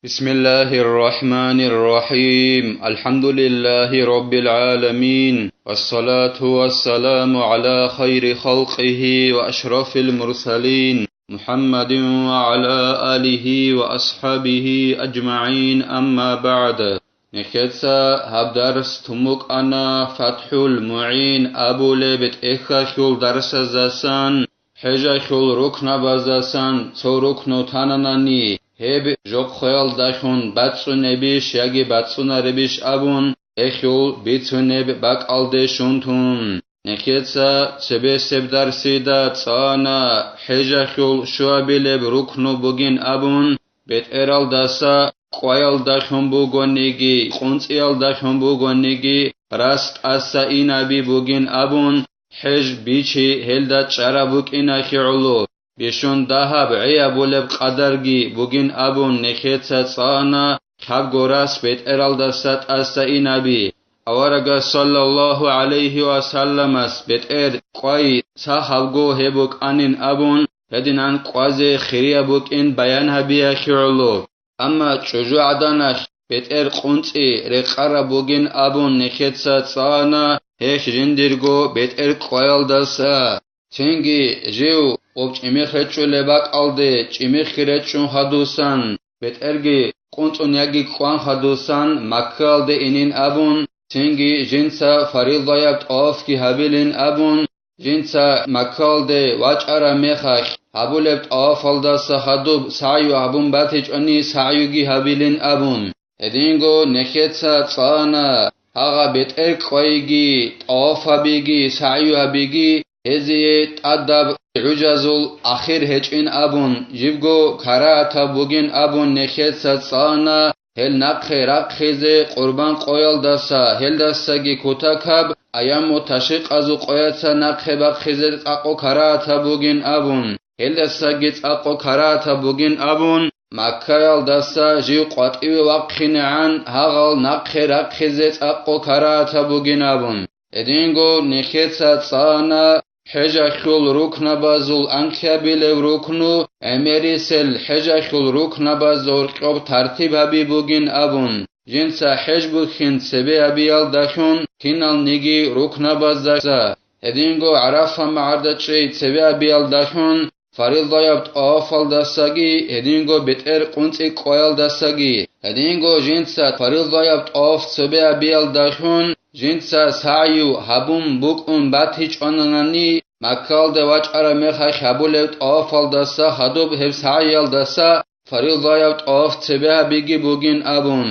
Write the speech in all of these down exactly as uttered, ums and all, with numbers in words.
بسم الله الرحمن الرحيم. الحمد لله رب العالمين. والصلاة والسلام على خير خلقه وأشرف المرسلين محمد وعلى آله وأصحابه أجمعين. أما بعد. Нехеца гьаб дарс тун букӀана ФатхӀул МугӀин абулеб тӀехьалъул дарсаздасан, хӀежалъул рукнабаздасан цо рукну тананани, гьеб жохъоялдалъун бацӀцӀунебищ яги бацӀцӀунаребищ абун, гьелъул бицунеб бакӀалде щун тун. Нехеца цебесеб дарсида цӀана хӀежалъул щуабилеб рукну бугин абун, бетӀералдаса кӀваялдалъун бугониги, къунцӀиялдалъун бугониги, рас тӀаса инаби бугин абун, хӀеж бичи гьелда чӀараб букӀиналъе гӀоло, бищун дагьаб гӀей абулеб къадарги бугин абун нехеца цӀана лъабго рас бетӀералдаса тӀаса инаби. Аварагас саллаллагьу гӀалайгьи ва салламас бетӀер кӀвай сахабго гьеб букӀанин абун, гьединан кӀвазе хирияб букӀин баян гьабиялъе гӀоло. Амма чӀужугӀаданалъ бетӀер къунцӀи рекъараб бугин абун нехеца цӀана гьелъ жиндирго бетӀер кӀваялдаса. Цинги жив гъоб чӀимихъ речӀчӀулеб бакӀалде чӀимихъги речӀчӀун хадусан, бетӀерги къунцӀун яги кӀван хадусан Маккаялде инин абун, цинги жинца фаризаяб тӀавафги гьабилин абун, жинца Маккаялде вачӀараб мехалъ гьабулеб тӀавафалдаса хадуб сагӀю гьабун батичӀони сагӀюги гьабилин абун. Гьединго нехеца цӀана гьагъа бетӀер кӀвайги, тӀаваф гьабиги, сагӀю гьабиги, гьезие тӀадаб гӀужазул ахир гьечӀин абун, жибго карагьатаб бугин абун нехеца цӀана гьел нахъе рахъизе къурбан къоялдаса, гьелдасаги кутакаб аяму ташрикъазул къояца нахъе бахъизе цӀакъо карагьатаб бугин абун, гьелдасаги цӀакъо карагьатаб бугин абун, Маккаялдаса жив къватӀиве вахъинегӀан гьагъал нахъе рахъизе цӀакъо карагьатаб бугин абун. Гьединго нехеца цӀана хӀежалъул рукнабазул анкьабилев рукну, гӀемерисел хӀежалъул рукнабаз гьоркьоб тартиб гьаби бугин абун, жинца хӀеж бухьин цебе гьабиялдалъун киналниги рукнабаздаса, гьединго ГӀарафа магӀарда чӀей цебе гьабиялдалъун, фаризаяб тӀавафалдасаги, гьединго бетӀер къунцӀи кӀваялдасаги, гьединго жинца фаризаяб тӀаваф цебе гьабиялдалъун, жинца сагӀю гьабун букӀун батичӀвананани, Маккалда вачӀараб мехалъ гьабулеб тӀавафалдаса хадуб гьеб сагӀиялдаса фаризаяб тӀаваф цебе гьабиги бугин абун.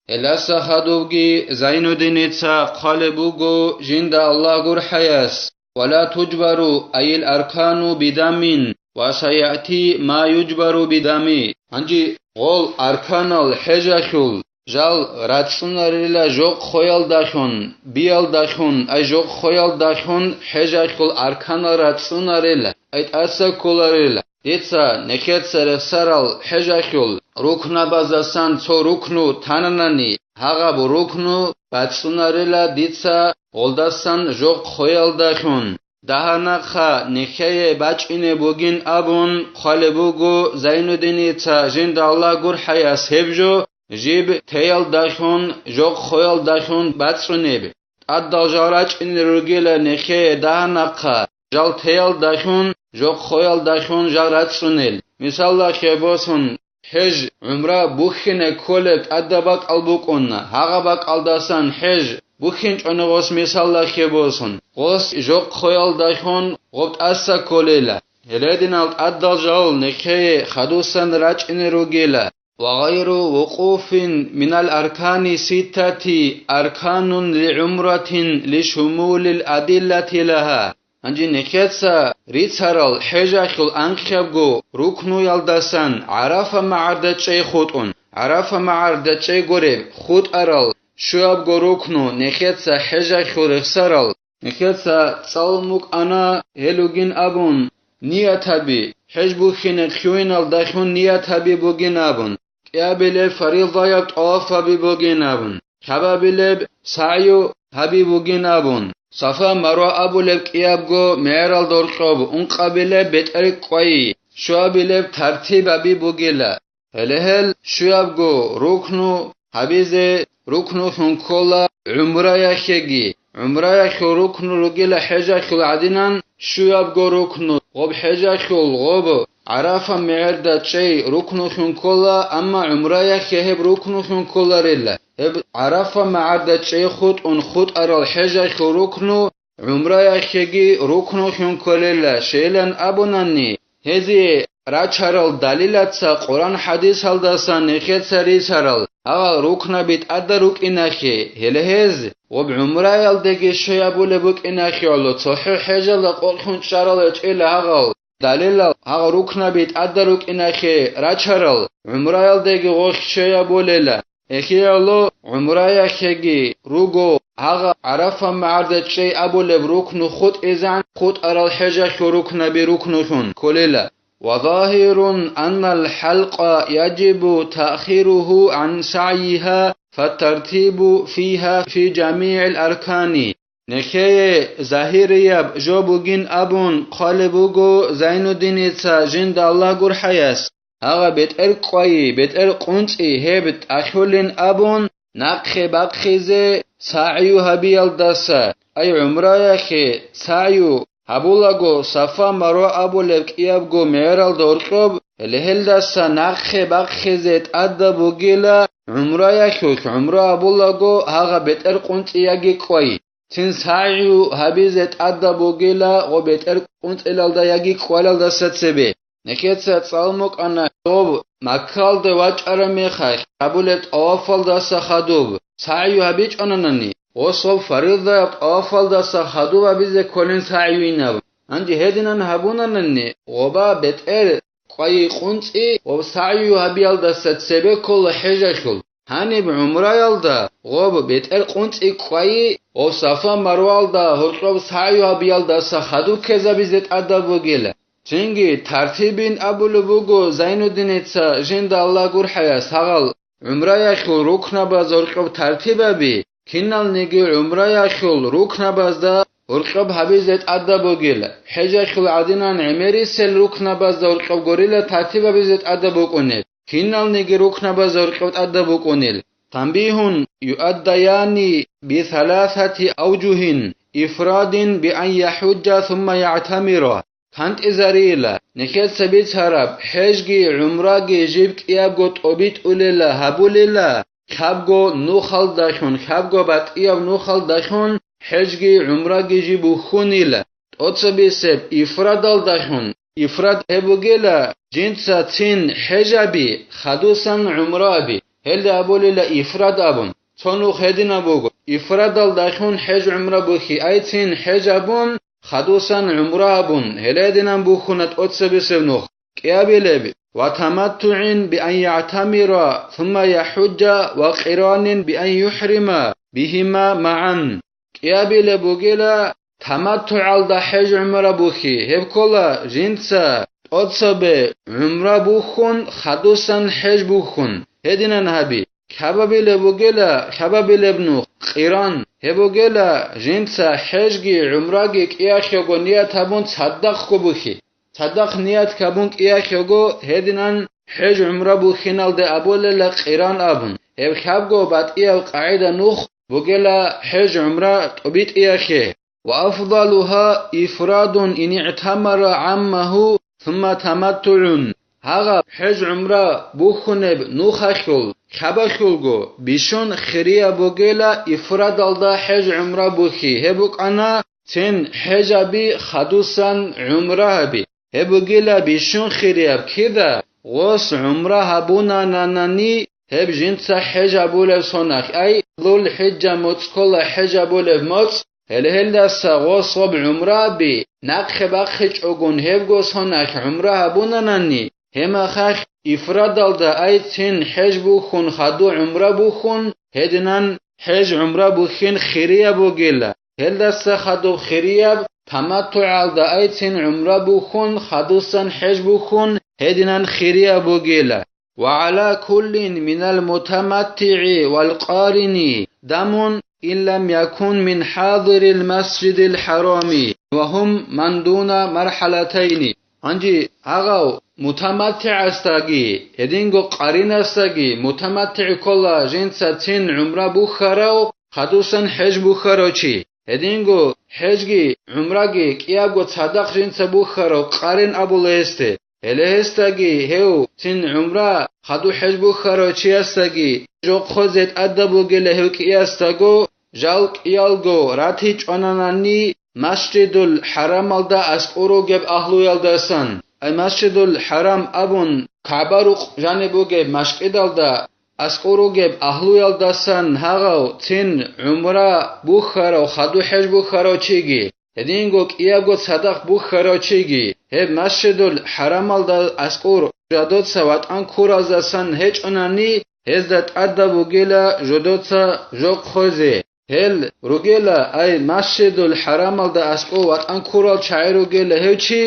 Гьелдаса хадубги Зайнуддиница хъвалеб буго жинда Аллагь гурхӀаяс: «Ва ла туджбару, ай аркану, бидамин, ва саяти ма юджбару бидами». Гьанже гъол арканал хӀежалъул жал рацӀцӀунарила жохъ хвеялдалъун, биялдалъун, ай жохъ хвеялдалъун хӀежалъул арканал рацӀцӀунарила, ай тӀаса кколарила. Дица нехеца рехсарал хӀежалъул рукнабаздасан цо рукну тананани, гьагъаб рукну бацӀцӀунарила дица гъолдасан жохъ хвеялдалъун. Дагьа-нахъа нехее бачӀине бугин абун хъвалеб буго Зайнуддиница жинда Аллагь гурхӀаяс гьеб жо, жиб теялдалъун, жохъ хвеялдалъун бацӀцӀунеб. ТӀадал жал рачӀине ругела нехее дагьа-нахъа, жал теялдалъун, жохъ хвеялдалъун жал рацӀцӀунел. Мисалалъе босун, хӀеж, гӀумра бухьине кколеб тӀадаб бакӀал букӀуна, гьагъа бакӀалдасан хӀеж бухьинчӀони гъос мисалалъе босун, гъос жохъ хвеялдалъун гъоб тӀаса кколела. Гьелединал тӀадал жал нехее хадусан рачӀине ругела. وغير وقوف من الأركان الستة أركان لعمرة لشمول الأدلة لها. Гьанже нехеца рицарал хӀежалъул анкьабго рукнуялдасан ГӀарафа магӀарда чӀей хутӀун, ГӀарафа магӀарда чӀей гуреб хутӀарал щуябго рукну нехеца хӀежалъул рехсарал, нехеца цӀалун букӀана гьел ругин абун, ният гьаби, хӀеж бухьине хьуиналдалъун ният гьаби бугин абун, кӀиабилеб фаризаяб тӀаваф гьаби бугин абун, лъабабилеб сагӀю гьаби бугин абун, Сафа-Марва абулеб кӀиябго мегӀералда гьоркьоб ункъабилеб бетӀер кӀвай, щуабилеб тартиб гьаби бугила. Гьеле гьел щуябго рукну гьабизе рукнулъун ккола гӀумраялъеги. ГӀумраялъул рукну ругила хӀежалъул гӀадинан щуябго рукну, гъоб хӀежалъул гъоб ГӀарафа мегӀерда чӀей рукнулъун ккола, амма гӀумраялъе гьеб рукнулъун кколарила. Гьеб ГӀарафа мегӀерда чӀей хутӀун хутӀарал хӀежалъул рукну гӀумраялъеги рукнулъун кколела, щайилан абунани, гьезие рачарал далилаца Къуран-хӀадисалдасан нехеца рицарал гьагъал рукнаби тӀада рукӀиналъе, гьеле гьез гъоб гӀумраялдеги щвей абулеб букӀиналъе гӀоло, цохӀо хӀежалда къокълъун чӀарал гьечӀила гьагъал далилал гьагъал рукнаби тӀада рукӀиналъе рачарал гӀумраялдеги гъолъ щвей абулела. Гьелъие гӀоло гӀумраялъеги руго гьагъа ГӀарафа магӀарда чӀей абулеб рукну хутӀизегӀан хутӀарал хӀежалъул рукнаби рукнулъун кколела. وظاهر أن الحلق يجب تأخيره عن سعيها فالترتيب فيها في جميع الأركان. Нехее загьирияб жо бугин абун хъвалеб буго Зайнуддиница, жинда Аллагь гурхӀаяс, гьагъа бетӀер кӀвайи, бетӀер къунцӀи гьеб тӀахьулин абун, нахъе бахъизе сагӀю гьабиялдаса, ай гӀумраялъе сагӀю гьабулаго, Сафа-Марва абулеб кӀиябго мегӀералда гьоркьоб, гьелдаса нахъе бахъизе тӀадаб бугила гӀумраялъулъ, гӀумра абулаго гьагъа бетӀер къунцӀи яги кӀвай. Цин сагӀю гьабизе тӀадаб бугила гъо бетӀер къунцӀилалда яги кӀвалалдаса цебе. Нехеца цӀалун букӀана доб Маккалде вачӀараб мехалъ гьабулеб тӀавафалдаса хадуб сагӀю гьабичӀонанани, гъосул фаризаяб тӀавафалдаса хадуб гьабизе кколин сагӀюйинаб. Гьанже гьединан гьабунанани, гъоба бетӀер кӀвайи къунцӀи ва сагӀю гьабиялдаса цебе ккола хӀежалъул. Гьаниб гӀумраялда гъоб бетӀер къунцӀи кӀвайи ва Сафа-Марвалда гьоркьоб сагӀю гьабиялдаса хадуб ккезабизе тӀадаб бугила. Цинги тартибин абулеб буго Зайнуддиница, жинда Аллагь гурхӀаяс, гьагъал гӀумраялъул рукнабаз гьоркьоб тартибаби, киналниги гӀумраялъул рукнабазда гьоркьоб гьабизе тӀадаб бугила, хӀежалъул гӀадинан гӀемерисел рукнабазда гьоркьоб гурила тартибабизе тӀадаб букӀунел, киналниги рукнабазда гьоркьоб тӀадаб букӀунел. تنبيه: يؤديان بثلاثة أوجه: إفراد بأن يحج ثم يعتمر. КантӀизарийила, нехеца бицараб, хӀежги гӀумраги жиб кӀиябго тӀобитӀулела гьабулела, лъабго нухалдалъун, лъабго батӀияб нухалдалъун хӀежги гӀумраги жиб бухьунила, тӀоцебесеб ифрадалдалъун. Ифрад гьеб бугела жинца цин хӀежаби, хадусан гӀумраби, гьелда абулела ифрад абун. Цо нух гьединаб буго, ифрадалдалъун хӀеж-гӀумра бухьи, ай цин хӀеж абун, хадусан гӀумра абун, гьелединан бухьуна тӀоцебесеб нух. КӀиабилеб: وتمتع بأن يعتمر ثم يحج وقران بأن يحرم بهما معا. КӀиабилеб бугела таматтугӀалда хӀеж-гӀумра бухьи, гьеб ккола жинца тӀоцебе гӀумра бухьун, хадусан хӀеж бухьун, гьединан гьаби. Лъабабилеб бугела, лъабабилеб нух, къиран, гьеб бугела жинца хӀежги гӀумраги кӀиялъего ният гьабун цадахъго бухьи. Цадахъ ният гьабун кӀиялъего гьединан хӀеж-гӀумра бухьиналде абулела къиран абун. Гьеб лъабго батӀияб къагӀида нух бугела хӀеж-гӀумра тӀобитӀиялъе. وأفضلها إفراد إن اعتمر عامه ثم تمتع. Гьагъаб хӀеж-гӀумра бухьунеб нухалъул лъабалъулго бищун хирияб бугела ифрадалда хӀеж-гӀумра бухьи, гьеб букӀана цин хӀежаби хадусан гӀумра гьаби. Гьеб бугела бищун хирияб кида, гъос гӀумра гьабунананани, гьеб жинца хӀеж гьабулеб соналъ, ай, Зул-ХӀиджа моцӀ ккола хӀеж гьабулеб моцӀ, гьеле гьелдаса гъос гъоб гӀумраби нахъе бахъичӀогун гьебго соналъ гӀумра гьабунанани, гьеб мехалъ ифрадалда ай цин хӀеж бухьун, хаду гӀумра бухьун, гьединан хӀеж-гӀумра бухьин хирияб бугела. Гьелдаса хадуб хирияб таматтугӀалда ай цин гӀумра бухьун, хадусан хӀеж бухьун, гьединан хирияб бугела. وعلى كل من المتمتع والقارن دم إن لم يكن من حاضر المسجد الحرام وهم من دون مرحلتين. Гьанже гьагъав мутаматтигӀасдаги, гьединго къаринасдаги, мутаматтигӀ ккола жинца цин гӀумра бухьарав, хадусан хӀеж бухьарав чи. Гьединго хӀежги гӀумраги кӀиябго цадахъ жинца бухьарав къарин абула гьесде. Гьеле гьесдаги гьев цин гӀумра, хаду хӀеж бухьарав чиясдаги жо хъезе тӀадаб бугила гьев кӀиясдаго, жал кӀиялго ратичӀонанани Масжидул ХӀарамалда аскӀор ругеб агьлуялдасан, ай Масжидул ХӀарам абун КагӀба-рукъ жаниб бугеб машкӀидалда аскӀор ругеб агьлуялдасан гьагъав цин гӀумра бухьарав, хаду хӀеж бухьарав чиги, гьединго кӀиябго цадахъ бухьарав чиги, гьеб Масжидул ХӀарамалда аскӀор жодоца ватӀан ккуралдасан гьечӀонани, гьезда тӀадаб бугила жодоца жо хъезе. Гьел ругела, ай, Масжидул ХӀарамалда аскӀов ватӀан ккурал чагӀи ругела гьев чи,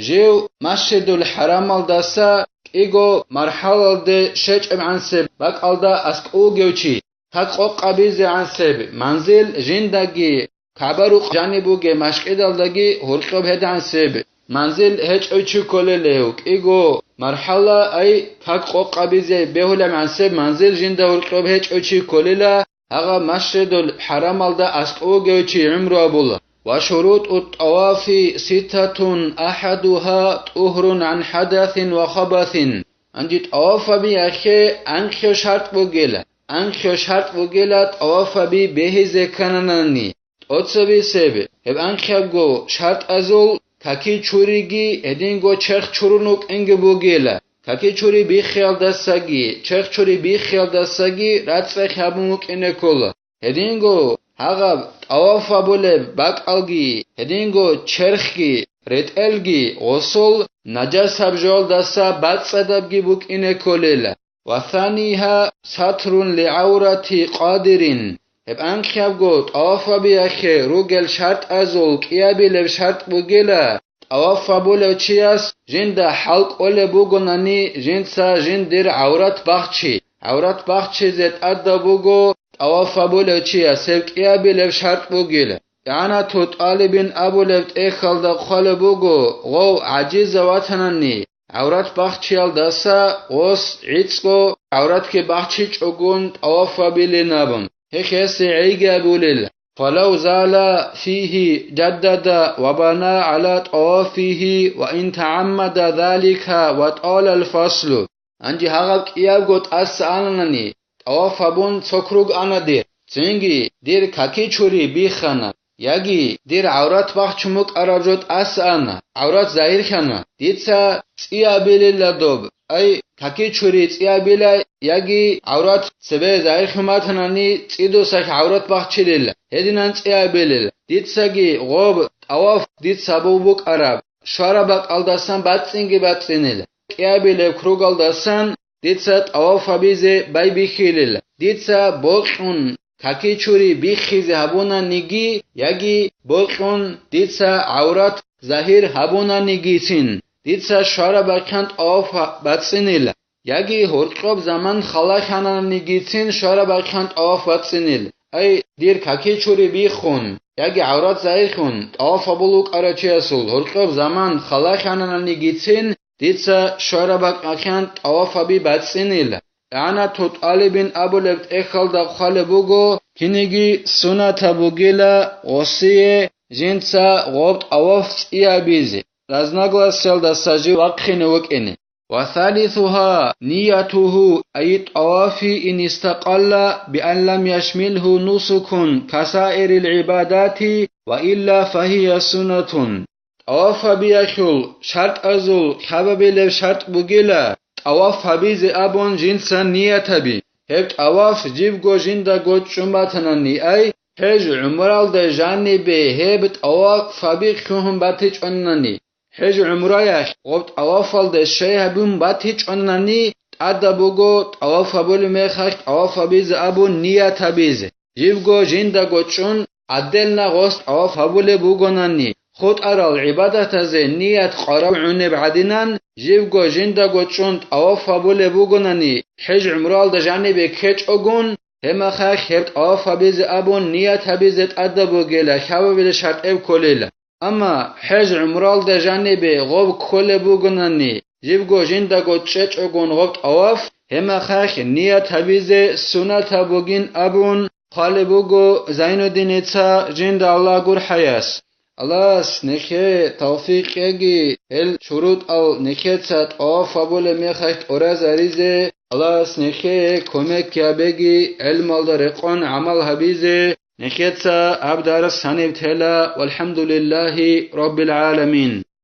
жив Масжидул ХӀарамалдаса кӀиго мархӀалалде щечӀебгӀансеб бакӀалда аскӀов вугев чи, как къокъабизегӀансеб манзил жиндаги, КагӀба-рукъ жаниб бугеб машкӀидалдаги гьоркьоб гьедигӀансеб манзил гьечӀев чи кколел гьев, кӀиго мархӀала, ай, как къокъабизе бегьулебгӀансеб манзил жинда гьоркьоб гьечӀев чи кколила, гьагъаб Масжидул ХӀарамалда аскӀов вугев чи гӀумру абула. Ва шурутӀу тӀавафи ситтатун ахӀадугьа тӀугьрун гӀан хӀадасин ва хабасин. Гьанже тӀаваф гьабиялъе анкьго шартӀ бугела, анкьго шартӀ бугела тӀаваф гьаби бегьизе ккананани. ТӀоцебесеб гьеб анкьабго шартӀазул каки чуриги гьединго черх чурун вукӀинги бугела, каки чури биххиялдасаги, черх чури биххиялдасаги рацӀцӀехъ гьабун вукӀине ккола. Гьединго гьагъаб тӀаваф гьабулеб бакӀалги, гьединго черхги, ретӀелги, гъосул нажасаб жоялдаса бацӀцӀадабги букӀине кколела. Ва санигьа сатрун лигӀаврати къадирин, гьеб анкьабго тӀаваф гьабиялъе ругел шартӀазул кӀиабилеб шартӀ бугела, тӀаваф гьабулев чияс жинда хӀал кӀолеб бугонани жинца жиндир гӀаврат бахчи, гӀаврат бахчизе тӀадаб буго тӀаваф гьабулев чияс гьеб кӀиабилеб шартӀ бугел. ИгӀанату тӀалибин абулеб тӀехьалда хъвалеб буго, гъов гӀажизав ватанани, гӀаврат бахчиялдаса гъос гӀицӀго гӀавратги бахчичӀогун тӀаваф гьабилин абун, гьехъ гьесие гӀейги абулел. Фалав зала фигьи жаддада ва бана гӀала тӀавафигьи ва ин тагӀаммада залика ва тӀалал фаслу. Гьанже гьагъаб кӀиябго тӀаса ананани, тӀаваф гьабун цо круг ана дир, цинги дир каки чури биххана, яги дир гӀаврат бахчун букӀараб жо тӀаса ана, гӀаврат загьирлъана, дица цӀиябилила доб, ай, каки чури цӀиябила, яги гӀаврат цебе загьирлъун батанани цӀидусалъ гӀаврат бахчилила, гьединан цӀиябилила. Дицаги гъоб тӀаваф дица гьабун букӀараб швараб бакӀалдасан бацӀцӀинги бацӀцӀинила, кӀиабилеб кругалдасан дица тӀаваф гьабизе байбихьилел, дица бокьун каки чури биххизе гьабунаниги, яги бокьун дица гӀаврат загьир гьабунанигицин, дица швараб бакӀан тӀаваф бацӀцӀинел, яги гьоркьоб заман халахьананигицин швараб бакӀан тӀаваф бацӀцӀинел. Ай, дир каки чури биххун, яги гӀаврат загьирлъун тӀаваф гьабулев вукӀарав чиясул гьоркьоб заман халахьананигицин, дица швараб бакӀалъан тӀаваф гьаби бацӀцӀинила. ИгӀанату тӀалибин абулеб тӀехьалда хъвалеб буго, кинеги сунатаб бугила гъосие жинца гъоб тӀаваф цӀиябизе, разногласиялдаса жив вахъине вукӀине. Ва салисугьа ниятугьу, ай тӀавафи ин истакъалла биан лам яшмилгьу нусукун касаирил гӀибадати ва илла фагьия суннатун. ТӀаваф гьабиялъул шартӀазул лъабабилеб шартӀ бугила, тӀаваф гьабизе абун жинца ният гьаби. Гьеб тӀаваф жибго жиндаго чӀун батанани, ай, хӀеж гӀумралда жанибе гьеб тӀаваф гьаби лъугьун батичӀонани, хӀеж гӀумраялъ гъоб тӀавафалда щай гьабун батичӀонани, тӀадаб буго тӀаваф гьабулеб мехалъ тӀаваф гьабизе абун ният гьабизе. Жибго жиндаго чӀун, гӀаддел нагъос тӀаваф гьабулеб бугонани, хутӀарал гӀибадатазе ният къварав гӀунеб гӀадинан, жибго жиндаго чӀун тӀаваф гьабулеб бугонани, хӀеж гӀумралда жанибе ккечӀогун, гьеб мехалъ гьеб тӀаваф гьабизе абун ният гьабизе тӀадаб бугела, лъабабилеб шартӀ кколела. Амма хӀеж-гӀумралда жанибе гъоб кколеб бугонани, жибго жиндаго чӀечӀогун гъоб тӀаваф, гьеб мехалъ ният гьабизе суннатаб бугин абун хъвалеб буго Зайнуддиница жинда Аллагь гурхӀаяс. Аллагьас нехее тавфикъ кьеги, гьел шурутӀал нехеца тӀаваф гьабулеб мехалъ тӀуразаризе, Аллагьас нехее кумек гьабеги, гӀелмалда рекъон гӀамал гьабизе. Нехеца гьаб дарс гьаниб тела, валхӀамдулиллагьи раббил гӀаламин.